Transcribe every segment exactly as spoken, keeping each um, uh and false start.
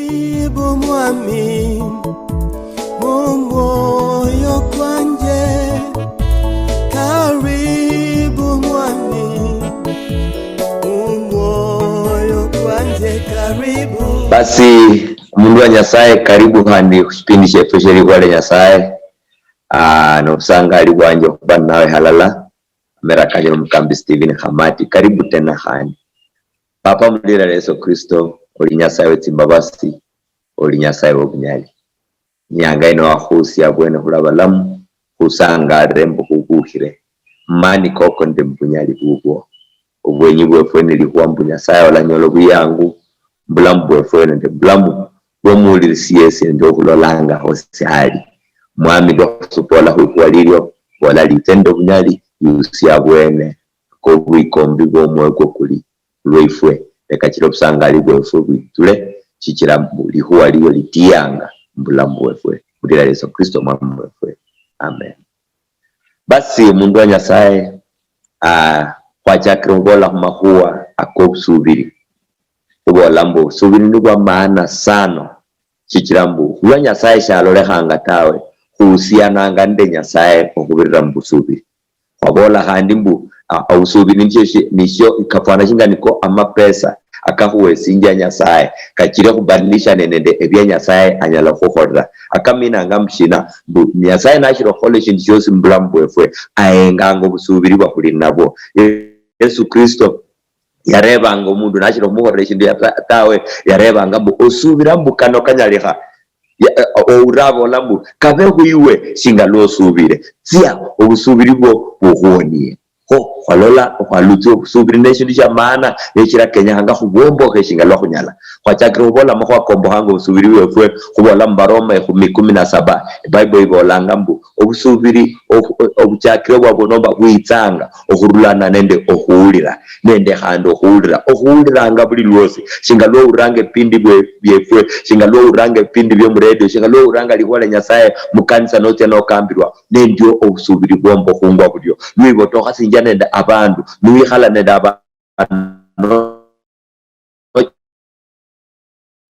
Karibu mwami, mu mwoyo kwanje. Karibu mwami, mu mwoyo kwanje, karibu. Basi, omundu wa Nyasaye, karibu khandi khushipindi shefwe shelikhwa lia Nyasaye. Ah, nobusangali bwanje okhuba ninawe halala. Amera kanje nomukambi Stephen Khamati, karibu tena khandi. Papa, mulira Yesu Kristo, oli Nyasaye wetsimbabasi, oli Nyasaye wobunyali. Inyanga ino wakhusia abwene khuli abalamu, khusangalire mbu khubukhire. Mani koko nende mubunyali bubwo. Obwenyi bwefwe nilikhuwa mbu Nyasaye olanyola obuyangu, mubulamu bwefwe nende bulamu bwomuwulirisi yesi nende okhulolanga hosi hali. Mwami, lwakhusupola khwikhuwa lilio, bola litse nende obunyali, yusia abwene kobwikombi bwomwoyo kwo kuli lweifwe, ne kachira obusangali bwefwe bwitule, shichira mbu likhuwa lilio litiyanga mubulamu bwefwe. Mulira Yesu Kristo Mwami wefwe. Amen. Basi, omundu wa Nyasaye, ah, khwachakire khubola khumakhuwa akobusubiri. Khubola mbu obusubiri nibwa maana sana, shichira mbu khulwa Nyasaye shalolekhanga tawe, khuhusiananga nende Nyasaye okhubirira mubusubiri. Khwabola khandi mbu, ah, obusubiri nisho shi-, nisho kafwana shinga niko amapesa akakhuwesinjia Nyasaye, kachire khubadilishane nende ebia Nyasaye anyala khukholera. Akaminanga mbu shina? Mbu Nyasaye nashiri okhukhola eshindu shiosi mubulamu bwefwe, ahenganga obusubiri bwa khuli nabwo. Yesu Kristo yarebanga omundu nashiri okhumukholera eshindu ya-, ta-, tawe, yarebanga mbu, "Osubira mbu kano kanyalikha?" Ya-, eh, oura abola mbu, "Kabe khwiwe shinga lwosubire. Tsia, obusubiri bwo bukhuwonie." Kho, khwalola, khwalutsia obusubiri neshindu shia maana, neshira kenyekhanga khubwombokhe shinga lwa khunyala. Khwachakire khubola amakhuwa kombokhanga obusubiri bwefwe, khubola mubaroma ekhumi, kumi na saba, eBible ibolanga mbu, obusubiri, obu-, obuchakire bwabwo nomba bwitsanga okhurulana nende okhuwulira, nende khandi okhuwulira. Okhuwuliranga buli lwosi, shinga lwohuliranga ebipindi bwe-, byefwe, shinga lwohuliranga ebipindi byo muredio, shinga lwohuliranga likhuwa lia Nyasaye mukanisa notsia nokambirwa, nendio obusubiri bwombokhungwa burio. Lwibotokhasinjia nende abandu, niwikhala nende abandu,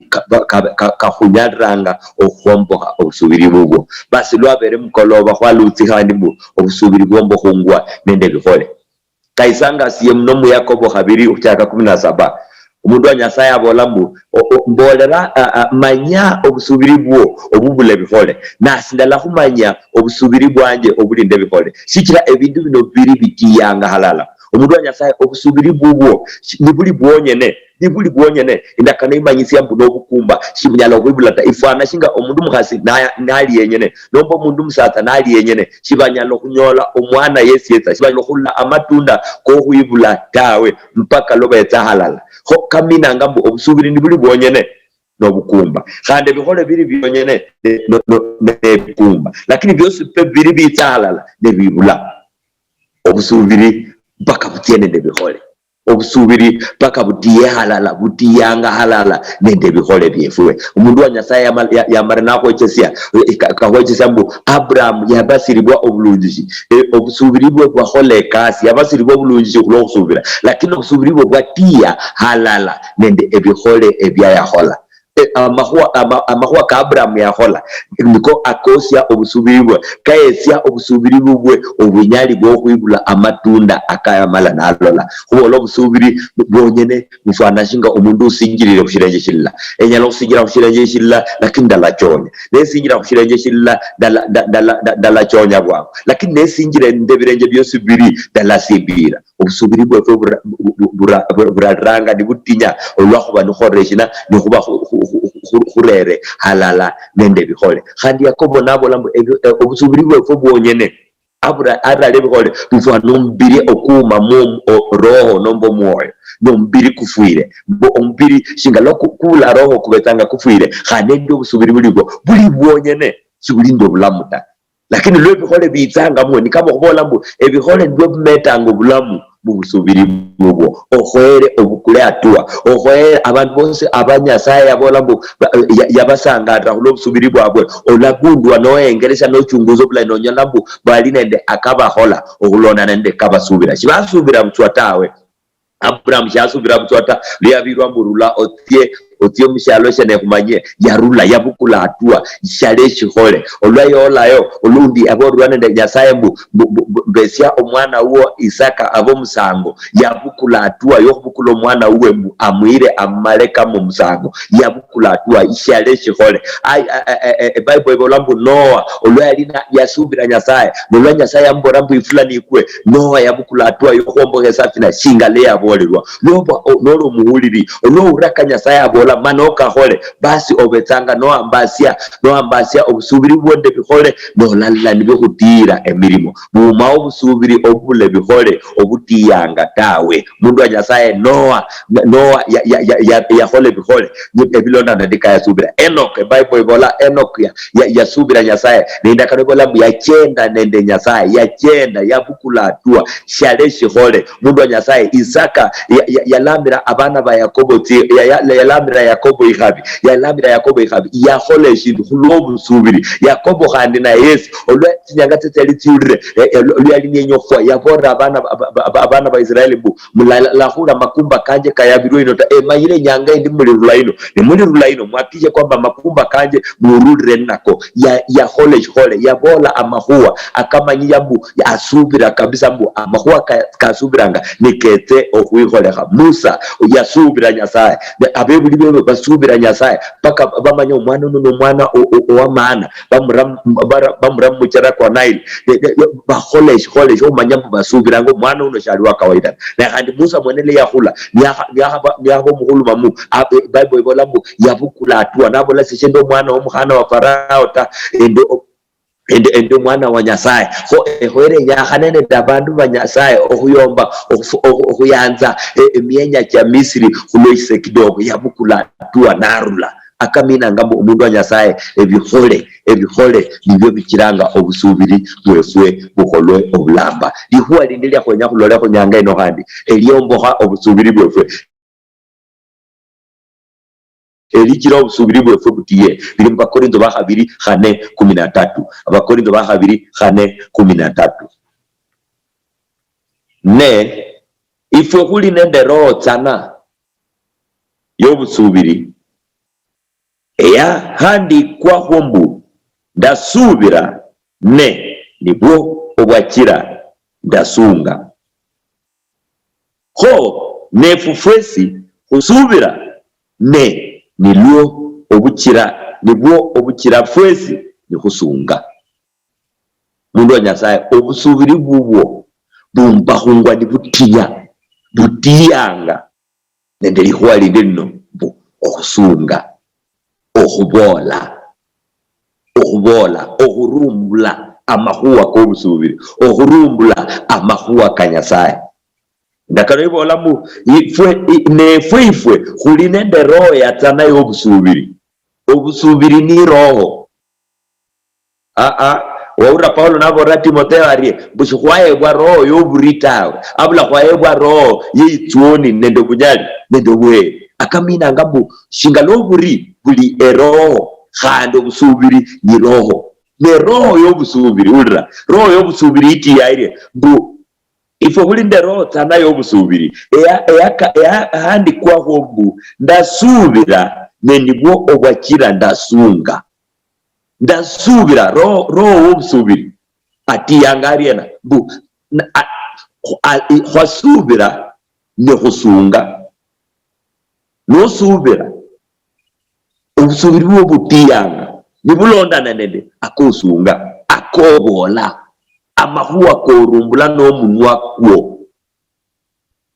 ka-, ka-, ka-, ka-, kakhunyaliranga okhwombokha obusubiri bubwo. Basi lwabere mukoloba khwalutsi khandi mbu obusubiri bwombokhungwa nende ebikhole. Kaisanga sie muno mu Yakobo khabiri okhuchaka kumi na saba. Omundu wa Nyasaye abola mbu, o-, o-, mbolera, a-, a-, manya obusubiri bwo obubula ebikhole, nasi ndala khumanya obusubiri bwanje obuli nende ebikhole. Shichira ebindu bino bibiri bitiyanga halala. Omundu wa Nyasaye, obusubiri bubwo shi-, nibuli bwonyene, nibuli bwonyene. Indakano imanyisia mbu nobukumba shibunyala okhwibula ta. Ifwana shinga omundu mukhasi na-, nali yenyene, nomba omundu musatsa nali yenyene, shibanyala okhunyola omwana yesi yetsa, shibanyala okhurula amatunda kokhwibula tawe, mpaka lwa betsa halala. Kho kaminanga mbu obusubiri nibuli bwonyene nobukumba. Khandi ebikhole biri byonyene ne-, no-, no-, nebikumba. Lakini biosi pe biri bitsa halala nebibula. Obusubiri mpaka butsie nende bikhole. Obusubiri mpaka butiye halala, butiyanga halala nende ebikhole biefwe. Omundu wa Nyasaye yama-, ya-, yamala nakhwechesia, eh, ka-, kakhwechesia mbu Abraham yabasiribwa obulunjishi. Eh, obusubiri bwe bwakhola ekasi, yabasiribwa obulunjishi khulwa khusubira. Lakini obusubiri bwe bwatiya halala nende ebikhole ebiayakhola. Eh, amakhuwa, ama-, amakhuwa ka Abraham yakhola, niko akosia obusubiri bwe, kayesia obusubiri bubwe obunyali bwokhwibula amatunda akayamala nalola. Khubola obusubiri bwonyene bufwana shinga omundu usinjirire khushilenje shilala. Enyala khusinjira khushilenje shilala, lakini ndalachonya. Nesinjira khushilenje shilala, ndala-, nda-, ndala-, nda-, ndalachonya bwangu. Lakini nesinjira nende ebilenje biosi bibiri, ndalasimbira. Obusubiri bwefwe bura-, bu-, bu-, bura-, bura-, buraliranga nibutinya, olwakhuba nikhurera eshina, nikhuba khu-, khu-, khu-, khu-, khurere halala nende ebikhole. Khandi Yakobo nabola mbu, ebyo, eh, obusubiri bwefwe bwonyene, abura-, arali ebikhole, bifwana omubiri okuuma mu o-, roho nomba omwoyo, nomubiri kufwire. Mbu omubiri shinga lwa ku-, kuula roho kubetsanga kufwire, khandi nende obusubiri buliwo, buli bwonyene, shibuli nende obulamu ta. Lakini lwe ebikhole bitsangamwo, ni kama okhubola mbu ebikhole nibyo bimetanga obulamu mubusubiri bubwo. Okhoyere obukule hatua. Okhoyere abandu bosi aba Nyasaye yabola mbu ba-, ya-, yabasangatira khulwa obusubiri bwabwe. Olagundwa noengeresia nochunguza obulayi nonyola mbu bali nende akabakhola okhulondana nende kabasubira. Shibasubira butswa tawe. Abraham shasubira butswa ta, luyabirwa mbu rula otsie otsie mushialo shia nekhumanyie. Yarula, yabukula hatua, shali eshikhole. Olwa yolayo, olundi yabolwa nende Nyasaye mbu, mbu, mbu, mbu, mbesia omwana wuwo Isaka abe omusango. Yabukula hatua yokhubukula omwana wuwe mbu amuyire amumaleka mumusango. Yabukula hatua, shali eshikhole. Ai, a, a, a, a, Bible ibola mbu Noah, olwa yali na, yasubira Nyasaye, nolwa Nyasaye yamubola mbu ifula nikwe, Noah yabukula hatua yokhwombokha esafina, shingala yabolelwa. Noba, o-, noli omuhuliri, onoura ka Nyasaye abola, mana okakhole, basi obetsanga nohambasia, nohambasia obusubiri bubwo nende bikhole, nolola nibikhutira emirimo. Bumao obusubiri obubula ebikhole, obutiyanga tawe. Mundu wa Nyasaye Noah, Noah ya-, ya-, ya-, ya-, yakhola ebikhole, ni-, ebilondana nende kayasubira. Enoch, Bible ibola, Enoch ya-, ya-, yasubira Nyasaye. Nendakano ibola mbu yachenda nende Nyasaye, yachenda, yabukula hatua, shali eshikhole. Mundu wa Nyasaye, Isaka ya-, ya-, yalamira abana ba Yakobo tsi-, ya-, ya-, yalamira Yakobo ikhabi, yalamira Yakobo ikhabi, yakhola eshindu khulwo obusubiri. Yakobo khandi naye yesi, olwa tsinyanga tsie tsiali tsiulire, eh, eh, olwa yali niyenya okhufwa, yabolera abana ba-, ba-, ba-, abana ba Israeli mbu, mulalakhula makumba kanje kayabirwe ino ta, emanyire inyanga indi mulirula ino, nimulirula ino, mwakikishe kwamba makumba kanje murulire ninako. Ya-, yakhola eshikhole, yabola amakhuwa akamanyia mbu asubira kabisa mbu amakhuwa ka-, kasubiranga niketse okhwikholekha. Musa yasubira Nyasaye, ne abebuli bebe basubira Nyasaye paka bamanya omwana uno nomwana o-, o-, owamaana, bamura-, bara-, bamura mumuchera kwa Nile. Ne-, ne-, ne-, bakhola eshikhole shokhumanya mbu basubiranga omwana uno shali wa kawaida. Naye khandi Musa mwene lwa yakhula, niyakha-, niyakhaba, niyakhaba omukhulu mamu, a-, e, Bible ibola mbu yabukula hatua, nabola, "Sishindi omwana womukhana wa Farao ta, ende o-, ende, ende omwana wa Nyasaye." Kho, ekhoyere yenyakhane nende abandu ba Nyasaye okhuyomba, okhufu-, okhu-, okhuyanza, e, emienya chia Misiri khulwa eshise kidogo, yabukula hatua narula. Akaminanga mbu omundu wa Nyasaye, ebikhole, ebikhole nibio bichiranga obusubiri bwefwe bukholwe obulamba. Likhuwa lindi lia khwenya khulolekho nyanga ino khandi, eliombokha obusubiri bwefwe, elichira obusubiri bwefwe butiye, bili mu Bakorintho ba khabiri khane kumi na tatu. Abakorintho ba khabiri khane kumi na tatu. Ne ifwe khuli nende roho tsana yobusubiri, eyahandiikwakhwo mbu, "Ndasuubira, ne nibwo obwachira ndasunga." Kho nefu fwesi khusuubira, ne nilwo obuchira, nibwo obuchira fwesi nikhusunga. Mundu wa Nyasaye, obusuubiri bubwo bumbakhungwa nibutiya, butiyanga nende likhuwa lindi lino mbu okhusunga, okhuboola, okhuboola, okhurumbula amakhuwa kobusuubiri, okhurumbula amakhuwa ka Nyasaye. Ndakano iboola mbu, ifwe, i-, nefwe ifwe khuli nende roho yatsana yobusuubiri. Obusuubiri ni roho. Aa, wawulira Paulo naboolera Timotheo arie, mbu shikhwayebwa roho yoburi tawe, abula khwayebwa roho yeitswoni nende obunyali nende obuheeri. Akaminanga mbu shingala oburi buli eroho, khandi obusuubiri ni roho. Ne roho yobusuubiri, wulira, roho yobusuubiri itiya irie mbu ifwe khuli nende roho tsana yobusuubiri, eya-, eyaka-, eyahandikwakhwo mbu, "Ndasuubira, ne nibwo obwachira ndasunga." Ndasuubira, roho, roho wobusuubiri atiyanga ariena? Mbu, na-, a-, khu-, a-, i-, khwasuubira nikhusunga. Nosuubira, obusuubiri bubwo butiyanga, nibulondana nende akosunga, akoboola, amakhuwa korumbula nomunwa kwo.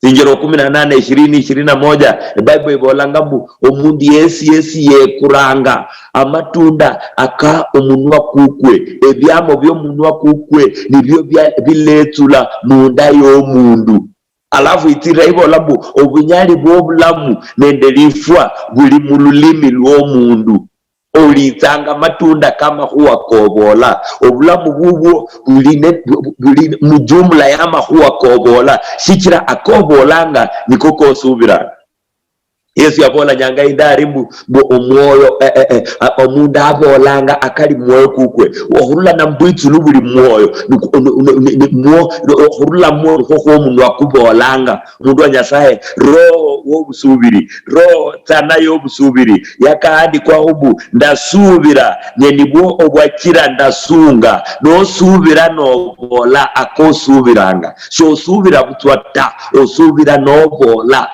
Tsinjero kumi na nane, ishirini, ishirini na moja, eBible ibolanga mbu, "Omundu yesi yesi yekuranga amatunda aka omunwa kukwe, ebiamo biomunwa kukwe nibio bia-, biletsula munda yomundu." Alafu itsira ibola mbu, "Obunyali bwobulamu nende lifwa buli mululimi lwomundu." Olitsanga amatunda kamakhuwa koboola. Obulamu bubwo buli ne-, bu-, bu-, buli mujumla yamakhuwa koboola, shichira akoboolanga niko kosuubiranga. Yesu yabola nyanga indari mbu, mbu omwoyo, eh, eh, eh, a-, omundu abolanga akali mwoyo kukwe. Okhurula nambwitsulu buli mwoyo, ni-, ni-, ni-, ni-, ni-, mwo-, okhurula mwo nikhwo khwo omunwa kubolanga. Omundu wa Nyasaye, roho wobusubiri, roho tsana yobusubiri, yakaandikwaho mbu, "Ndasuubira, ne nibwo obwachira ndasunga." Nosuubira nobola akosuubiranga. Shosuubira butswa ta, osuubira nobola.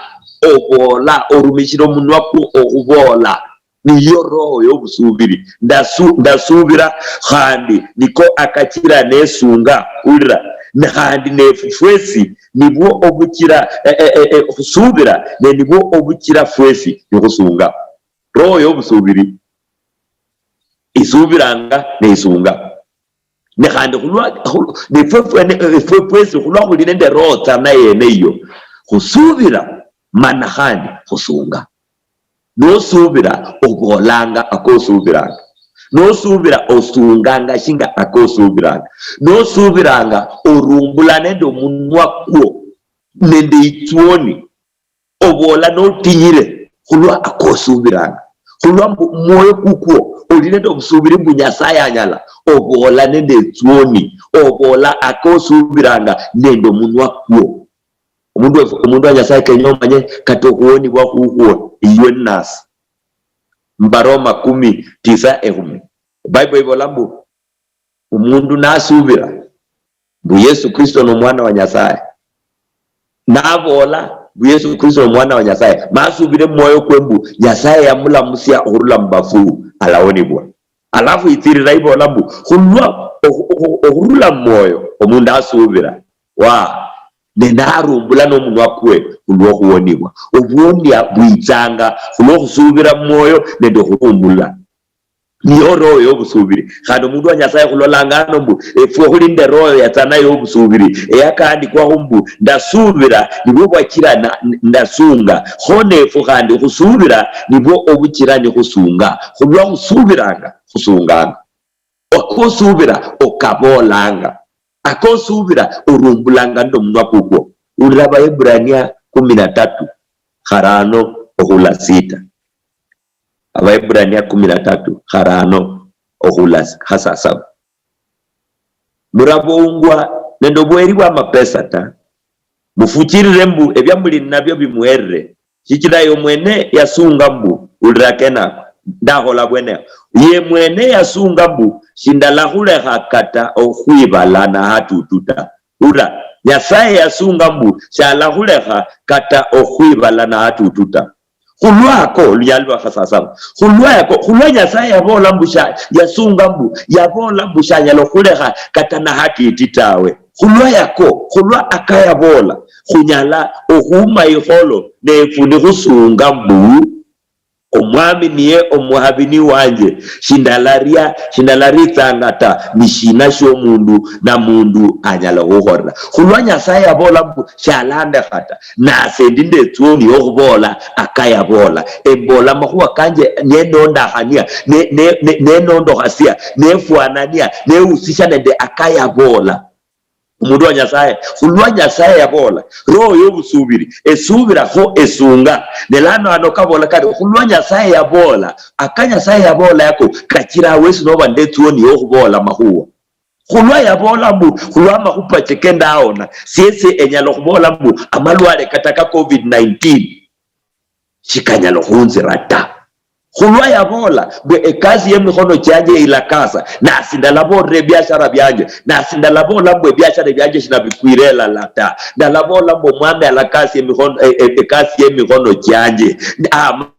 Obola, orumishira omunwa kwo okhuboola. Niyo roho yobusubiri. Ndasu-, ndasuubira, khandi niko akachira nesunga. Ulira, ne khandi nefu fwesi nibwo obuchira, eh, eh, eh, eh, khusuubira, ne nibwo obuchira fwesi nikhusunga. Roho yobusubiri isuubiranga neisunga. Ne khandi khulwa, khu-, nefwe fwene, efwe fwesi khulwa khuli nende roho tsana yene iyo, khusuubira mana khandi khusunga. Nosuubira, oboolanga akosuubiranga. Nosuubira, osunganga shinga akosuubiranga. Nosuubiranga, orumbula nende omunwa kwo nende itswoni. Oboola notinyire, khulwa akosuubiranga. Khulwa mbu mwoyo kukwo oli nende obusuubiri mbu Nyasaye anyala, oboola nende etswoni, oboola akosuubiranga nende omunwa kwo. Omundu wefu-, omundu wa Nyasaye kenya omanye kata okhuwonibwa khukhwo iwe ninasi. Mubaroma kumi tisa ekhumi. Bible ibola mbu, omundu nasuubira mbu Yesu Kristo nomwana wa Nyasaye, naboola mbu Yesu Kristo nomwana wa Nyasaye, ma asuubire mumwoyo kwe mbu Nyasaye yamulamusia okhurula mubafu, alawonibwa. Alafu itsirira ibola mbu khulwa okhu-, okhu-, okhurula mumwoyo omundu asuubira, wa, ne narumbula nomunwa kwe khulwokhuwonibwa. Obwonia bwitsanga khulwokhusuubira mumwoyo nende okhurumbula. Niyo roho yobusubiri. Khandi omundu wa Nyasaye khulolanga ano mbu efwe khuli nende roho yatsana yobusubiri, eyakaandikwaho mbu, "Ndasuubira, nibwo bwachira na-, ndasunga." Kho nefwe khandi khusuubira nibwo obuchira nikhusunga. Khulwa khusuubiranga, khusunganga. Akosuubira okaboolanga. Akosuubira orumbulanga nende omunwa kukwo. Ulira Abaebrania kumi na tatu, kharano okhula sita. Abaebrania kumi na tatu, kharano okhula s-, khasasaba. Muraboungwa nende obweri bwa mapesa ta, mufuchirire mbu ebia muli ninabio bimuherere, shichira ye mwene yasunga mbu, "Ulira kenako, ndakhola bwene." Ye mwene yasunga mbu, "Shindalakhulekha kata okhwibala na hatutu ta." Ulira, Nyasaye yasunga mbu, "Shalakhulekha kata okhwibala na hatutu ta." Khulwako, lunyali lwa khasasaba. Khulwako, khulwa Nyasaye yabola mbu sha-, yasunga mbu, yabola mbu shanyala okhulekha kata na hakiti tawe. Khulwa yako, khulwa akayabola, khunyala okhuma ikholo, nefu nikhusunga mbu, "Omwami niye omuhabini wanje, shindalaria, shindalariitsanga ta, nishina shiomundu na mundu anyala khukholera?" Khulwa Nyasaye yabola mbu, "Shalandekha ta, nase ndi nde etswoni yokhuboola akayaboola. Emboola amakhuwa kanje nenondakhania, ne-, ne-, ne-, nenondokhasia, nefwanania, nehusisha nende akayaboola." Omundu wa Nyasaye, khulwa Nyasaye yaboola, roho yobusubiri, esubirakho esunga. Ne lano ano kaboola kari, khulwa Nyasaye yaboola, aka Nyasaye yaboola yako, kachira wesi noba nde etswoni yokhuboola amakhuwa. Khulwa yaboola mbu, "Khulwa amakhupa cheke ndaona, siesi enyala okhuboola mbu amalwale kata ka covid nineteen shikanyala okhunzira ta." Khulwa yaboola mbu, "Ekasi yemikhono chianje ilakasa, nasi ndalaboolera ebiashara bianje, nasi ndalabola mbu ebiashara bianje shinabikwire elala ta, ndalabola mbu omwami alakasi emikhono, e-, e-, ekasi yemikhono chianje." Ama-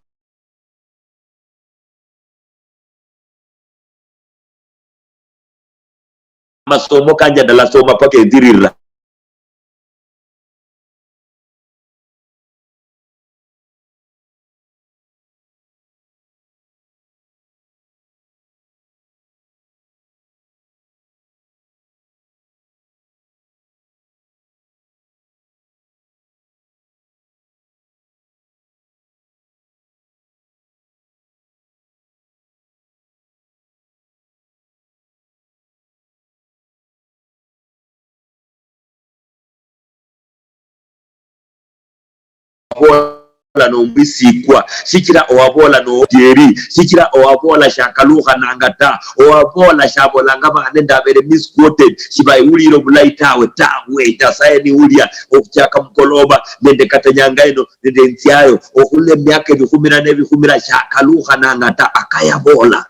amasomo kanje ndalasoma paka enzirira. owaboola nomwisikwa, shichira owaboola notieri, shichira owaboola shakalukhananga ta, owaboola shabolanga bane ndabere misquoted, shibayiwulire obulayi tawe, tawe. Nyasaye niwulia okhuchaka mukoloba nende kata nyanga ino nende entsiayo, okhurula emiaka ebikhumira nebikhumira, shakalukhananga ta, akayaboola.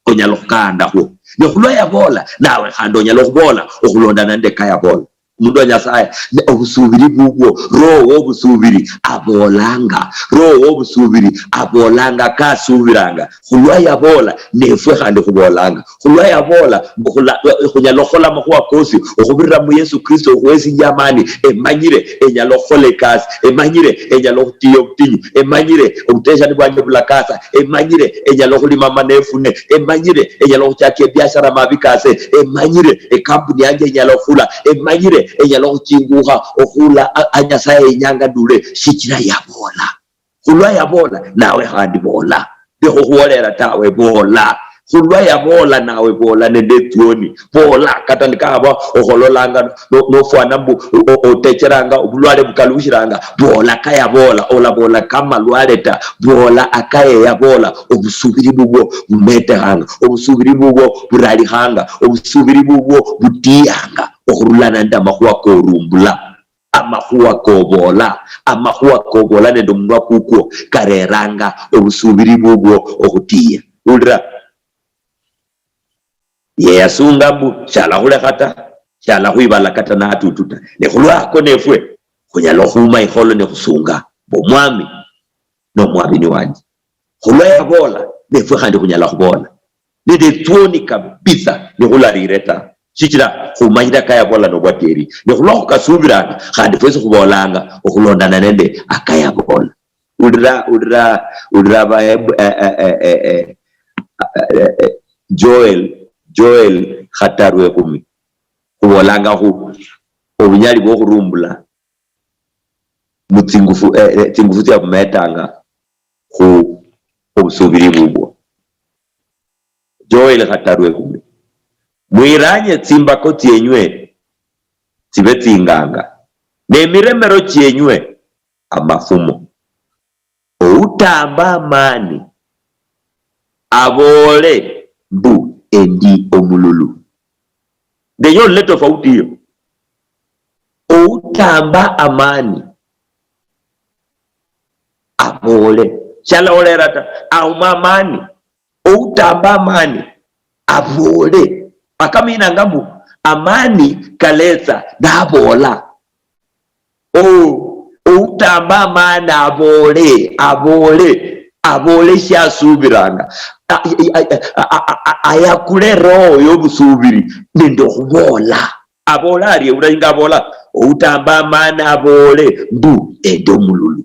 Onyala okhukaandakhwo. Ne khulwa yaboola, nawe khandi onyala okhuboola okhulondana nende kayaboola. Omundu wa Nyasaye, ne obusubiri bubwo, roho wobusubiri aboolanga, roho wobusubiri aboolanga kasubiranga. Khulwa yaboola, nefwe khandi khuboolanga. Khulwa yaboola, mbu khula-, khunyala okhukhola amakhuwa kosi okhubirira mu Yesu Kristo okhuwesinjia amaani. Emanyire enyala okhukhola ekasi, emanyire enyala okhutiya obutinyu, emanyire obuteshani bwanje bulakasa, emanyire enyala okhulima manefune, emanyire enyala okhuchakia ebiashara mabikase, emanyire ekampuni yanje enyala okhula, emanyire enyala okhuchingukha okhula a, a Nyasaye yenyanga ndule, shichira yaboola. Khulwa yaboola, nawe khandi boola. Lekha okhuwolera tawe, boola. Khulwa yaboola, nawe boola nende etsuoni. Boola, kata nikakhaba okhololanga no-, nofwana mbu o-, o-, otecheranga, obulwale bukalushiranga, boola kayaboola. Olaboola kamalwale ta, boola akaye yaboola. Obusubiri bubwo bumetekhanga, obusubiri bubwo buralikhanga, obusubiri bubwo butiyanga okhurulana nende amakhuwa korumbula. Amakhuwa koboola, amakhuwa koboola nende omunwa kukwo kareranga obusubiri bubwo okhutiya. Ulira, ye yasunga mbu shalakhulekha ta, shalakhwibala kata natutu ta. Ne khulwako nefwe khunyala okhuma ikholo nekhusunga mbu, Omwami nomwabini wanje. Khulwa yaboola, nefwe khandi khunyala khuboola nende etsuoni kabisa, nikhulalire ta, shichira khumanyire akayaboola nobwatieri. Ne khulwa khukasubiranga, khandi fwesi khuboolanga okhulondana nende akayaboola. Ulira, ulira, ulira Abahebu-, eh, eh, eh, eh, eh, eh, eh, Joel, Joel khataru ekhumi. Khubolanga khu obunyali bwokhurumbula mu tsingufu, eh, eh, tsingufu tsia bumetanga khu obusubiri bubwo. Joel khataru ekhumi. Mwiranye tsimbako tsienywe tsibe tsinganga, ne miremero chienywe amafumo. Outamba amani aboole mbu endi omululu. Ndenya olole tofauti hiyo. Outamba amani aboole. Shalaolera ta, auma amani. Outamba amani aboole. Akaminanga mbu amani kaletsa naboola. O-, outamba amani aboole, aboole, aboole shiasubiranga. A-, a-, ayakule roho yobusubiri nende okhuboola. Aboola arie, ulainga aboola, outamba amani aboole mbu endi omululu.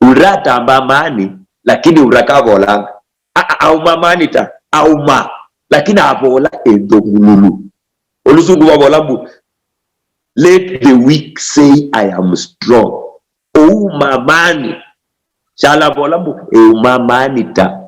Ulira atamba amani, lakini ulira kabolanga. A-, a-, auma amani ta, auma, lakini abola endi omululu. Olusungu babola mbu, "Let the weak say I am strong." Ouma amani, shalabola mbu, "Euma amani ta."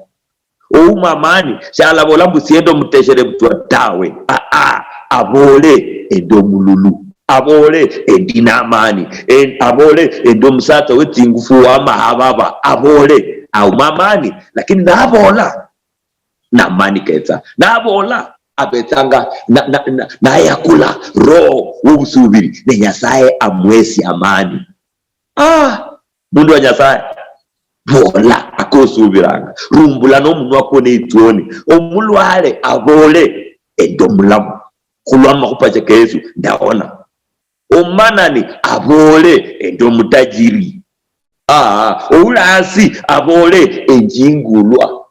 Ouma amani, shalabola mbu, "Sienda omuteshere butswa tawe." Aa, abole, "Endi omululu." Abole, "Endi namani." En-, abole, "Endi omusatsa wetsingufu wamahababa." Abole, auma amani, lakini nabola, namani ketsa. Nabola, abetsanga na, na, na, nayakula roho wobusubiri, ne Nyasaye amwesi amani. Ah, mundu wa Nyasaye, bola akosubiranga. Rumbula nomunwa kwo neitswoni. Omulwale abole, "Endi omulamu. Khulwa amakhupa cha Yesu, ndaona." Omanani abole, "Endi omutajiri." Ah, oula hasi abole, "Enjingulwa."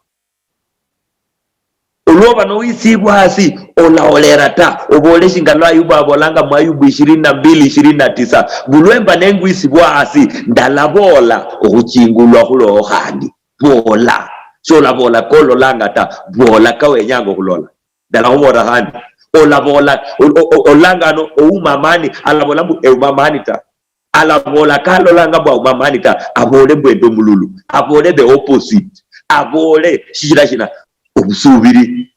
Olwoba nowisibwa hasi, olaolera ta, obole shinga lwa Ayubu abolanga mu Ayubu ishirini na mbili, ishirini na tisa, "Bulwemba nengwisibwa hasi, ndalabola okhuchingulwa khuloho khandi." Bola. Sholabola kololanga ta, bola kawenyanga okhulola. Ndalakhubola khandi, olabola, ol-, o-, o-, olanga ano, "Ouma amani," alabola mbu, "Euma amani ta." Alabola kalolanga mbu auma amani ta, abole mbu, "Endi omululu." Abole the opposite. Abole, shichira shina? Obusubiri.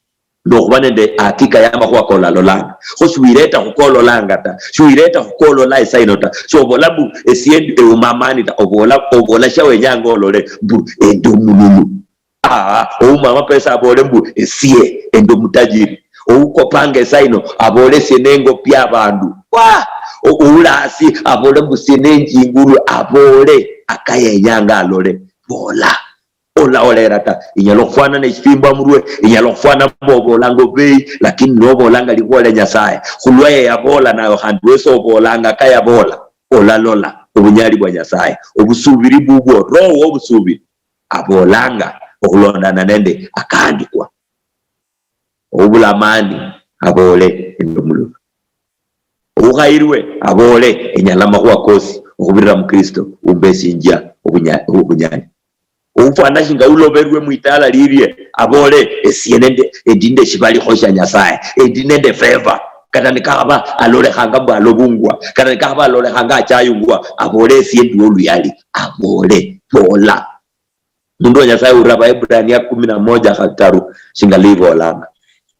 nokhuba nende hakika yamakhuwa kololanga. Kho shiwireta khukololanga ta, shiwireta khukolola esaino ta, shobola mbu esie eumamani ta, obola, obola shawenyanga olole mbu endi omululu. Aa, ouma amapesa abole mbu esie endi omutajiri. Oukopanga esaino abole esie nengopia abandu. Wa! O-, oula asi abole mbu esie nenjingulwe, abole akayenyanga alole. Bola. Ola olera ta. Inyala okhufwana neshifimbo amurwe, inyala okhufwana mbu obolanga obubeyi, lakini nobolanga likhuwa lia Nyasaye. Khulwa ye yabola nawe khandi wesi obolanga kayabola. Olalola obunyali bwa Nyasaye. Obusubiri bubwo, roho wobusubiri. Abolanga okhulondana nende akaandikwa. Oubula amaani, aboole endi omululu. Oukhairwe, aboole enyala amakhuwa kosi okhubirira mu Kristo umbesinjia obunya-, obunyali. Oufwana shinga uloberwe mwitala lirie, aboole esie nende, endi nende shibalikho shia Nyasaye, endi nende favor. Kata nikakhaba alolekhanga mbu alobungwa, kata nikakhaba alolekhanga achayungwa, aboole esie ndi oluyali, aboole, boola. Mundu wa Nyasaye, ura Baebrania kumi na moja khataru, shinga livolanga.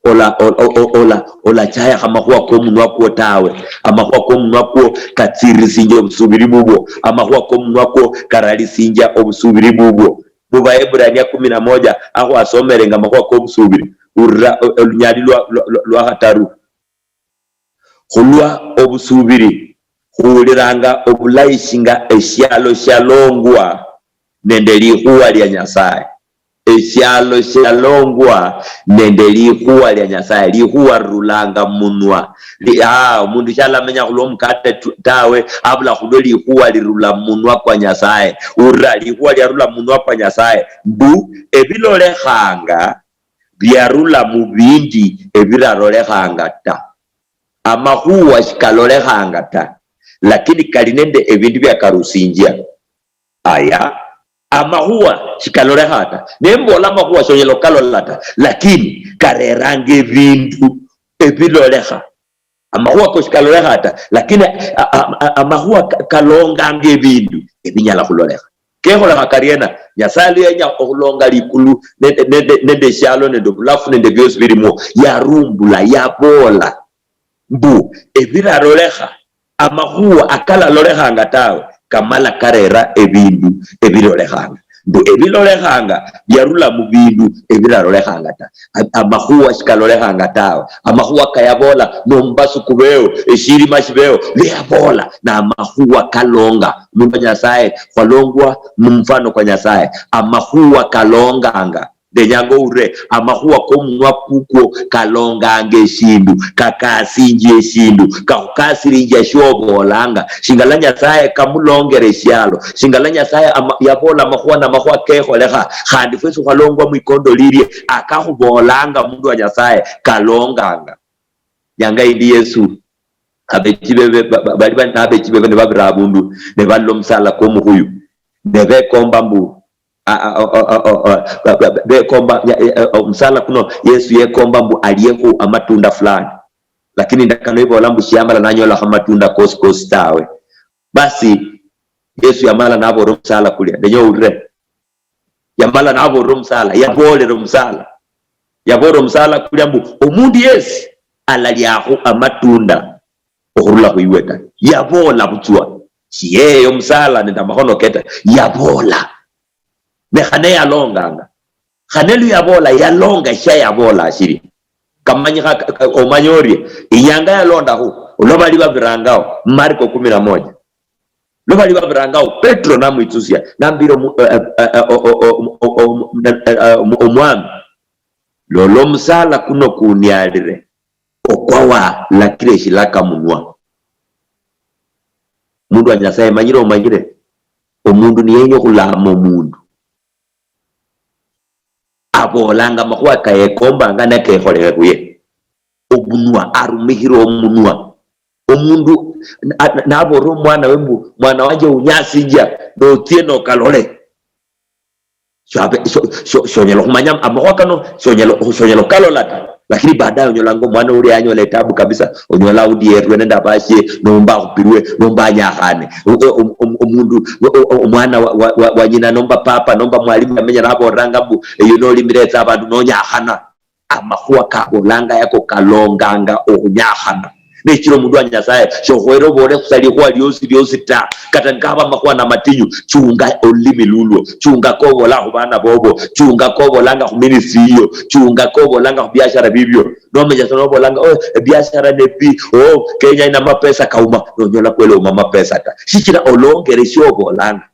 Ola, ola, ola, ola, olachaya khamakhuwa komunwa kwo tawe. Amakhuwa komunwa kwo katsirisinjia obusubiri bubwo. Amakhuwa komunwa kwo karalisinjia obusubiri bubwo. Mu Baebrania kumi na moja, akhwasomerenga amakhuwa kobusubiri. Ura o-, olunyali lwa, lwa, lwa, lwa khataru. Khulwa obusubiri, khuwuliranga obulayi shinga eshialo shialongwa nende likhuwa lia Nyasaye. Eshialo shialongwa nende likhuwa lia Nyasaye. Likhuwa lirulanga mumunwa. Li-, ah, omundu shalamenya khulwa omukate tu-, tawe, abula khulwa likhuwa lirula mumunwa kwa Nyasaye. Ura likhuwa liarula mumunwa kwa Nyasaye. Mbu ebilolekhanga biarula mubindi ebirarolekhanga ta. Amakhuwa shikalolekhanga ta, lakini kali nende ebindu biakarusinjia. Aya, amakhuwa shikalolekha ta, nembola amakhuwa shonyala okukalola ta, lakini kareranga ebindu ebilolekha. Amakhuwa ko shikalolekha ta, lakini a-, a-, a-, amakhuwa ka-, kalonganga ebindu ebinyala khulolekha. Kekholekha kariena? Nyasaye luyenya okhulonga likulu nende, nende, nende eshialo nende obulafu nende biosi bilimwo, yarumbula, yaboola mbu ebiralolekha, amakhuwa akalalolekhanga tawe, kamala karera ebindu ebilolekhanga. Mbu ebilolekhanga biarula mubindu ebirarolekhanga ta. A-, amakhuwa shikalolekhanga tawe. Amakhuwa kayaboola nomubasuku beo, eshirima shibeo, beyaboola, namakhuwa kalonga. Mundu wa Nyasaye, khwalongwa mumufano kwa Nyasaye. Amakhuwa kalonganga. Ndenyanga oulire, amakhuwa komunwa kukwo kalonganga eshindu, kakasinjia eshindu, kakhukasirinjia shiobolanga. Shingala Nyasaye kamulongera eshialo, shingala Nyasaye ama-, yabola amakhuwa namakhuwa kekholekha, khandi fwesi khwalongwa mwikondo lirie, akakhubolanga mundu wa Nyasaye kalonganga. Nyanga yindi Yesu, abechi bebe, ba-, ba-, bali bali nabechi bebe nibabira abundu, nibalola omusala kwomukhuyu, nebekomba mbu, a-, a-, o-, o-, o-, o-, ba-, ba-, bekomba, ya-, ya-, omusala kuno, Yesu yekomba mbu aliekhu amatunda fulani. Lakini indakano ibola mbu shiamala nanyolakho amatunda kosi kosi tawe. Basi, Yesu yamala nabola omusala kulia, ndenya oulire. Yamala naboolera omusala, yaboolera omusala. Yaboolera omusala kulia mbu, omundu yesi alaliakhu amatunda okhurula khwiwe ta. Yaboola butswa. Shiyeye omusala nende amakhono ke ta. Yaboola. Ne khane yalonganga. Khane luyaboola, yalonga shia yaboola ashiri. Kamanyikha, ka-, ka-, omanya orie, inyanga yalondakhu, olwa bali babirangao, Marko kumi na moja. Lwa bali babirangao, Petro namwitsusia, nambira omu-, eh, eh, eh, o-, o-, o-, o-, o-, eh, eh, Omwami, lola omusala kuno kunialire, okwa walakira eshilaka munwa. Mundu wa Nyasaye, manyire omanyire, omundu niyenya okhulama omundu, abolanga amakhuwa kayekombanga nakekholekhe khuye. Omunwa, arumikhira omunwa. Omundu na-, na-, nabolera omwana we mbu, "Mwana wanje, unyasinjia, notsie nokalole." Sho-, sho-, sho-, shonyala okhumanya amakhuwa kano, shonyala, shonyala okhukalola ta. Lakini baadaye onyolanga omwana ulia yanyola etabu kabisa, onyola aundi yerwe nende abashie, nomba akhupirwe, nomba anyakhane. O-, o-, o-, o-, omundu, o-, o-, omwana wa, wa, wa, wa nyina, nomba papa, nomba mwalimu yamenya nabolanga mbu, "Eyo nolimire etsa abandu nonyakhana." amakhuwa kabolanga yako kalonganga okhunyakhana. Nechira omundu wa Nyasaye, shokhoere obole khusa likhuwa liosi liosi ta, kata nikaba amakhuwa namatinyu, chunga olulimi lulwo, chunga kobola khubana bobo, chunga kobolanga khuministry yiyo, chunga kobolanga khubiashara bibio. Nomenya sa nobolanga, "Oh, ebiashara nebi, oh, Kenya ina mapesa kauma," nonyola kweli uma mapesa ta. Shichira olongere shiobolanga.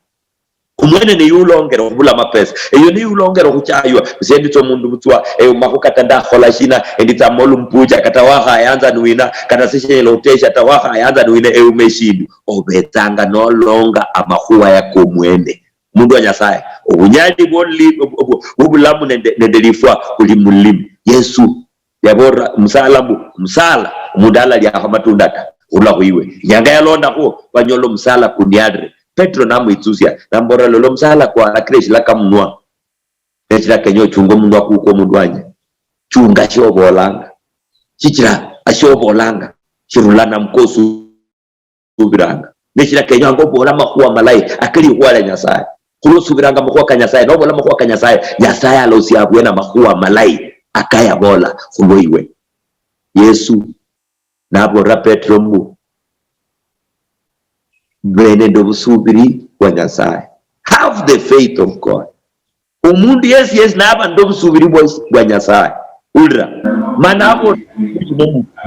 Omwene niye ulongere okhubula amapesa. Eyo niye ulongere okhuchaywa. Busa enditsa omundu butswa, eumakho kata ndakhola shina, enditsa molu mpucha, kata wakhayanza niwina, kata sishenyela otesha ta, wakhayanza niwina, eume eshindu. Obetsanga nolonga amakhuwa yako omwene. Omundu wa Nyasaye, obunyali bwoli-, obwo-, obwo-, bwobulamu nende, nende lifwa buli mulimi. Yesu yabolera musala mbu, "Musala, omundu alaliakho amatunda ta, khurula khwiwe." Inyanga yalondakho, banyola omusala kunialire. Petro namwitsusia, namubolera, "Lola omusala kwarakire eshilaka munwa." Nechira kenya ochunge omunwa kukwo omundu wanje. Chunga shiobolanga. Shichira ashiobolanga, shirulana mukosi subiranga. Neshira kenyanga obola amakhuwa malayi akali likhuwa lia Nyasaye. Khulwa osubiranga amakhuwa ka Nyasaye, nobola amakhuwa ka Nyasaye, Nyasaye alosia abwene amakhuwa malayi akayabola khulwa iwe. Yesu nabolera Petero mbu, "Be nende obusubiri bwa Nyasaye." Have the faith of God. Omundu yesi yesi naba nende obusubiri bwa, bwa Nyasaye, ulira, mana abo,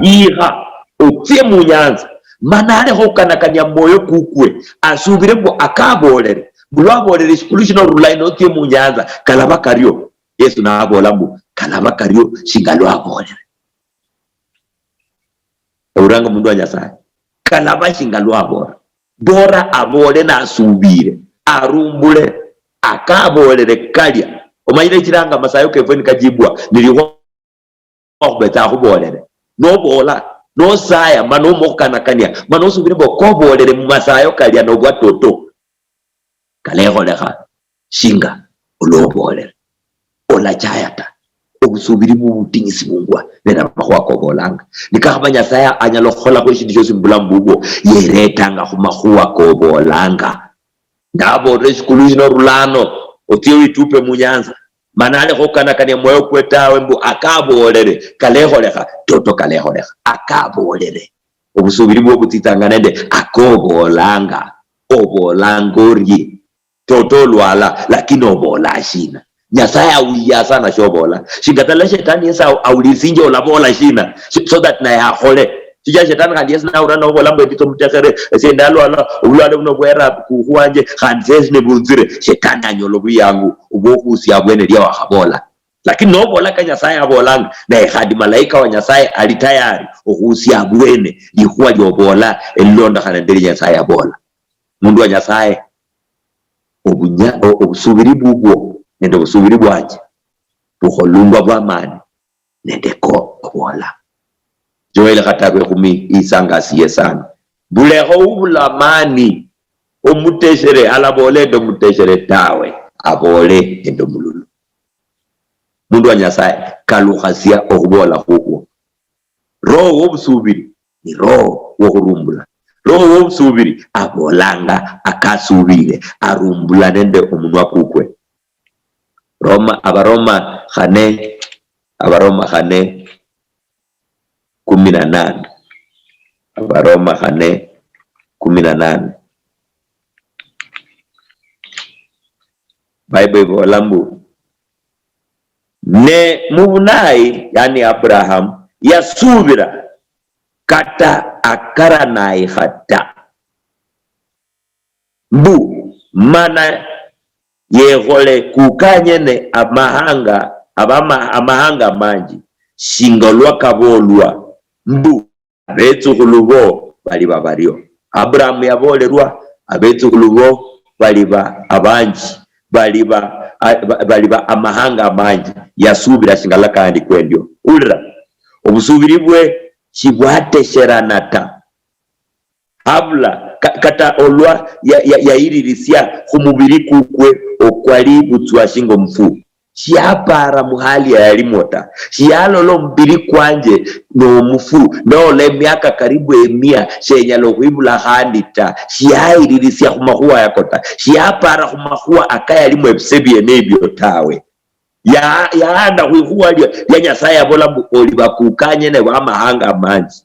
"Ikha, otsie munyanza," mana alekha okhukanakania mumwoyo kukwe, asubire mbu akabolere, mbu lwabolere eshikulu shino rula ino otsie munyanza, kalaba kario. Yesu nabola mbu, "Kalaba kario shinga lwabolere." Ouliranga omundu wa Nyasaye? Kalaba shinga lwabola. Bora abole nasubire, arumbule, akabolere kalia. Omanyire echiranga amasayo kefwe nikajibwa, nilikhwa khubetsa khubolere. Nobola, nosaya, mana omukanakania, mana osubire mbu kobolere mumasayo kalia nobwa toto. Kalekholekha shinga olwobolere. Olachaya ta. Obusubiri bubutinyisibungwa nende amakhuwa kobolanga. Nikakhaba Nyasaye anyala okhukholakho eshindu shiosi mubulamu bubwo, yeretanga khumakhuwa kobolanga. Nabolera eshikulu shino, "Rulano, otsie witupe munyanza," mana alekha okanakania mwoyo kwe tawe, mbu akabolere, kalekholekha, toto kalekholekha, akabolere. Obusubiri bwo butsitsanga nende akobolanga. Obolanga orie? Toto olwala, lakini obola shina? Nyasaye awuya sana shobola. Shinga tala shetani yesi awu-, awulisinje olabola shina? Sh-, so that naye akhole. Shichira shetani khandi yesi nawura nobola mbu, "Enditsa omutekhere, esie ndalwala, obulwale buno bwera kukhu wanje, khandi sesi nibunzire." Shetani anyola obuyangu obwokhusia abwene lia wakhabola. Lakini nobola ka Nyasaye abolanga, naye khandi malaika wa Nyasaye ali tayari okhusia abwene likhuwa liobola elilondokhana nende li Nyasaye abola. Mundu wa Nyasaye, obunya-, o-, obusubiri bubwo nende obusubiri bwanje bukholungwa bwamani nende ko obola. Joel khataru ekhumi isangasiye sana. Bulekho ubula amani, omuteshere alabola ende omuteshere tawe, abole ende omululu. Mundu wa Nyasaye, kalukhasia okhubola khukwo. Roho wobusubiri ni roho wokhurumbula. Roho wobusubiri abolanga akasubire, arumbula nende omunwa kukwe. Roma, Abaroma khane, Abaroma khane kumi na nane. Abaroma khane kumi na nane. Bible ibola mbu, "Ne mubunayi, yani Abraham, yasubira kata akaranayikha ta, mbu mana yekhole kukanye ne amahanga, abama-, amahanga manji, shinga olwa kabolwa, mbu, abetsukhulu bo baliba bario." Abrahamu yabolerwa, "Abetsukhulu bo baliba abanji, baliba, a-, ba-, baliba amahanga amanji." Yasubira shingala kandi kwendio. Ulira, obusubiri bwe shibwatesherana ta. Habula, ka-, kata olwa ya-, ya-, yayilirisia khumubiri kukwe okwali butswa shinga omufu, shiyapaara muhali yayalimwo ta. Shiyalola omubiri kwanje nomufu, nola emiaka karibu emia, shenyala okhwibula khandi ta. Shiyayilirisia khumakhuwa yako ta. Shiyapaara khumakhuwa akayalimwo ebise biene ebio tawe. Ya-, yaanda khwikhuwa lya, lya Nyasaye yabola mbu, "Oli bakukanye ne bamahanga amanji."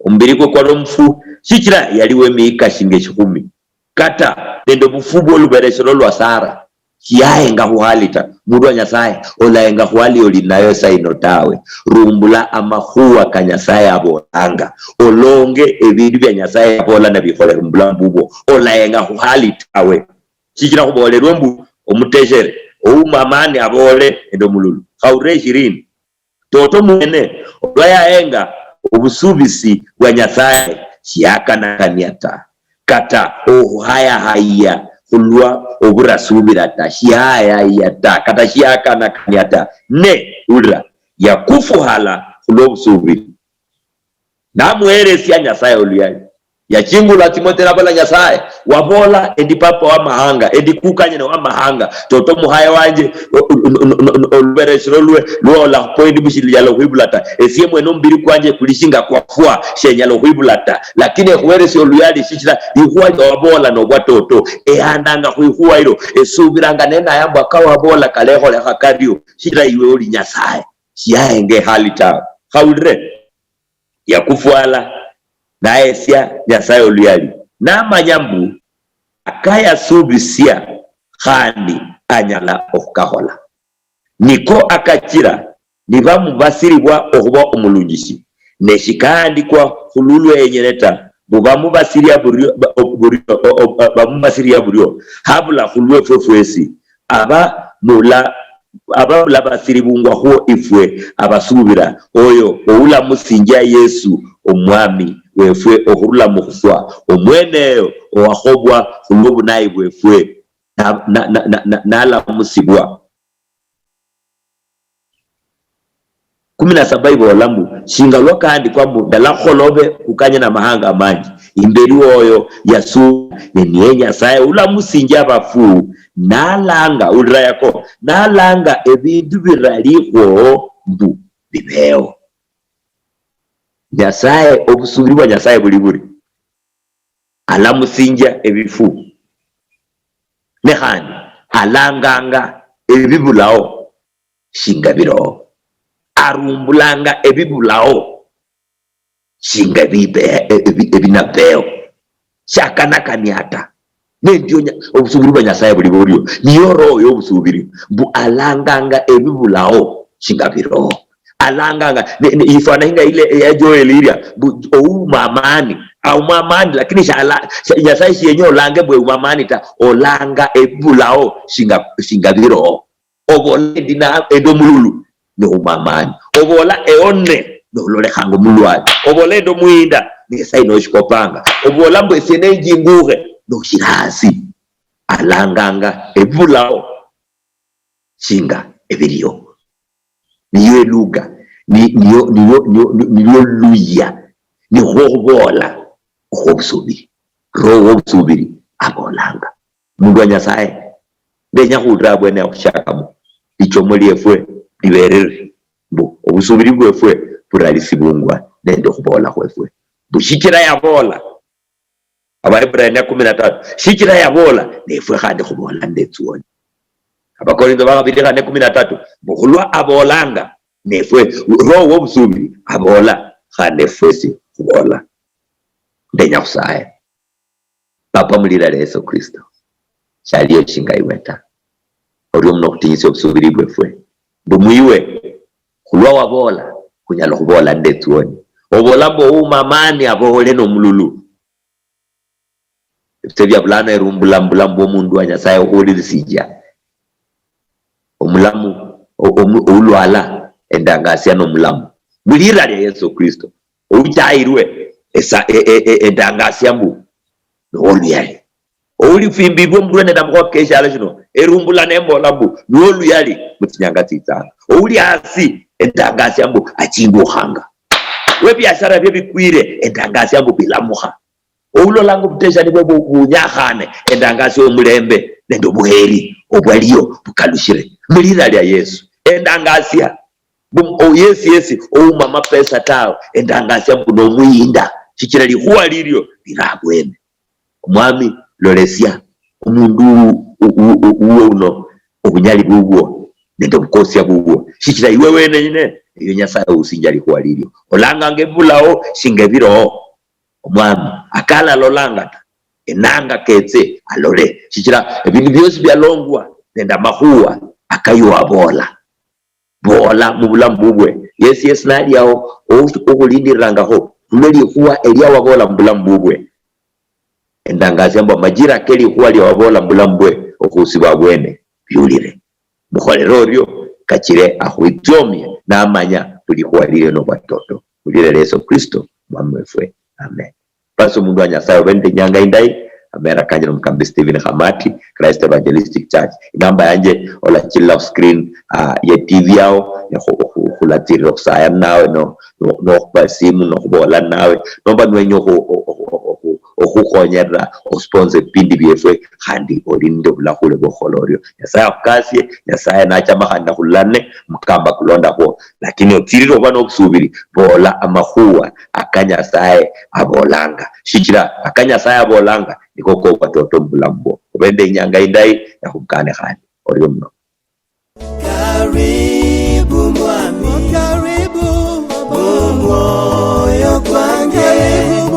Omubiri kwe kwali omufu, shichira yaliwo emihika shinga eshikhumi. Kata nende obufu bwolubereshero lwa Sara, shiyahenga khuhali ta. Mundu wa Nyasaye, olahenga khuhali oli nayo esaa ino tawe. Rumbula amakhuwa ka Nyasaye abolanga. Olonge ebindu bia Nyasaye abola nabikholere mubulamu bubwo. Olahenga khuhali tawe. Shichira khubolerwe mbu omuteshere, ouma amani abole nende omululu. Khaurire ishirini. Toto mwene, olwa yahenga obusubisi bwa Nyasaye, shiyakanakania ta, kata okhuhayahaya khulwa oburasubira ta, shiyahayahaya ta, kata shiyakanakania ta. Ne, ulira, yakufuhala khulwa obusubiri. Namuheresia Nyasaye oluyali. Yachingula Timote nabola, "Nyasaye, wabola endi papa wa mahanga, endi kukanye ne wa mahanga, toto muhaye wanje, o-, o-, o-, o-, o-, olubereshero lwe, lwola point bushili yala okhwibula ta. Esie mwene omubiri kwanje kuli shinga kwafwa, shenyala okhwibula ta. Lakini ekhuheresia oluyali shichira likhuwa lya wabola nobwa toto. Ehandanga khwikhuwa ilo, esubiranga nenayambwa ka wabola kalekholekha kario, shichira iwe oli Nyasaye." Shiyahenga ehali tawe. Khawulire. Yakufwala, nahesia Nyasaye oluyali, namanya mbu akayasubisia khandi anyala okhukakhola. Niko akachira nibamubasiribwa okhuba omulunjishi, ne shikahandikwa khululwe yenyene ta, mbu bamubasiria burio, ba-, o-, burio, o-, o-, bamubasiria burio, habula khulwefwe fwesi, aba mula-, aba mulabasiribungwakhwo ifwe abasuubira, oyo oulamusinjia Yesu Omwami wefwe okhurula mukhufwa, omweneyo owakhobwa khulwobunayi bwefwe, na-, na-, na-, na-, na-, nalamusibwa. Kumi na saba ibola mbu, "Shinga lwa kaandikwa mbu, 'Ndalakhola obe kukanye namahanga amanji, imbeli woyo yasuubira, ne niye Nyasaye ulamusinjia abafu, nalanga,'" ulira yako, "nalanga ebindu biralikhwo mbu bibeho." Nyasaye, obusuubiri bwa Nyasaye buli buri. Alamusinjia ebifu. Ne khandi, alanganga ebibulao shinga biloho. Arumbulanga ebibulao shinga ebibe-, ebi-, ebinabeo. Shakanakania ta. Nendio nya-, obusubiri bwa Nyasaye buli burio. Niyo roho yobusubiri. Mbu alanganga ebibulao shinga biloho. Alanganga, ne, ne, ifwana inga ile ya Joel iria, mbu ouma amani, auma amani, lakini shala-, sha-, Nyasaye shiyenya olange mbu euma amani ta, olanga ebibulao shinga, shinga biloho. Obola endi na, endi omululu, nouma amani. Obola eone, nololekhanga omulwale. Obola endi omuyinda, Nyasaye noshikopanga. Obola mbu esie nenjingukhe, noshira hasi. Alanganga ebibulao shinga ebiriho. Niyo eluga, ni-, niyo, niyo, niyo, ni-, niyo luya, nikhwo khuboola okhwobusubiri. Roho wobusubiri abolanga. Mundu wa Nyasaye, ndenya khulira abwene akhushiakamo, lichomo liefwe liberere, mbu obusubiri bwefwe buralisibungwa nende okhuboola khwefwe. Mbu shichira yaboola, Abaheburania kumi na tatu, shichira yaboola, nefwe khandi khuboola nende etsuoni. Abakorintho bakhabili khane kumi na tatu, mbu khulwa aboolanga, nefwe, Roho wobusubiri aboola, khandi efwesi khuboola. Ndenya khusaye. Papa, mulira lya Yesu Kristo, shaliyo shinga iwe ta. Orio muno khutinyisia obusubiri bwefwe. Mbu mwiwe, khulwa waboola, khunyala khuboola nende etsuoni. Oboola mbu ouma amani aboole nomululu. Ebise bia bulano erumbula mubulamu bwomundu wa Nyasaye okhulirisinjia. Omulamu, o-, omu-, oulwala, endangasia nomulamu. Mulira lia Yesu Kristo. Ouchayirwe, esa-, e-, e-, e-, endangasia mbu, nowoluyali. Oulifimbibwe murwe nende amakhuwa keshialo shino, erumbula nembola mbu, nowoluyali mutsinyanga tsitsanga. Ouli hasi, endangasia mbu, achingukhanga. Webiashara bie bikwire, endangasia mbu, bilamukha. Oulolanga obuteshani bwe bu-, bunyakhane, endangasia omulembe nende obuheri obwaliyo bukalushire. Mulira lia Yesu, endangasia bu-, o-, yesi yesi ouma amapesa tawe, endangasia mbu nomuyinda, shichira likhuwa lilio liri abwene. Omwami, lolesia omundu u-, u-, u-, uwe uno, obunyali bubwo nende obukosia bubwo, shichira iwe wenenyine eyo Nyasaye ousinjia likhuwa lilio. Olanganga ebibulao shinga ebiroho. Omwami akalalolanga ta, enanga ketse alole, shichira ebindu biosi bialongwa nende amakhuwa akayo abola. Bola mubulamu bubwe. Yesi yesi naliao okhulindirirangakho khulwe likhuwa eliawabola mubulamu bubwe. Endangasia mbu amajira ke likhuwa liawabola mubulamu bwe okhusibwa abwene, biulire. Mukholere orio, kachire akhwitsomie namanya mbu likhuwa lilio nobwatoto. Khulira Yesu Kristo Mwami wefwe. Amen. Basi omundu wa Nyasaye, obe nende inyanga indayi. Amera kanje nomukambi Stephen Khamati, Christ Evangelistic Church. Inamba yanje olachilila khu screen, ah, ye T V yao, ne khu- khu- khulatsirira okhusaya nawe no- no- nokhupa esimu nokhubola nawe, nomba nwenya okhu- okhu- okhu- okhu- okhukhonyerera osponse ebipindi biefwe, khandi oli nende obulakhule bwokhukhola orio. Nyasaye akhukasie, Nyasaye nachama khandi nakhululane mukamba kulondakhwo, lakini otsirire oba nobusubiri, bola amakhuwa aka Nyasaye abolanga, shichira aka Nyasaye abolanga niko kobwatoto mubulamu bwo. Obe nende inyanga indayi, nakhubukane khandi orio muno. Karibu mwami, karibu omwoyo kwange.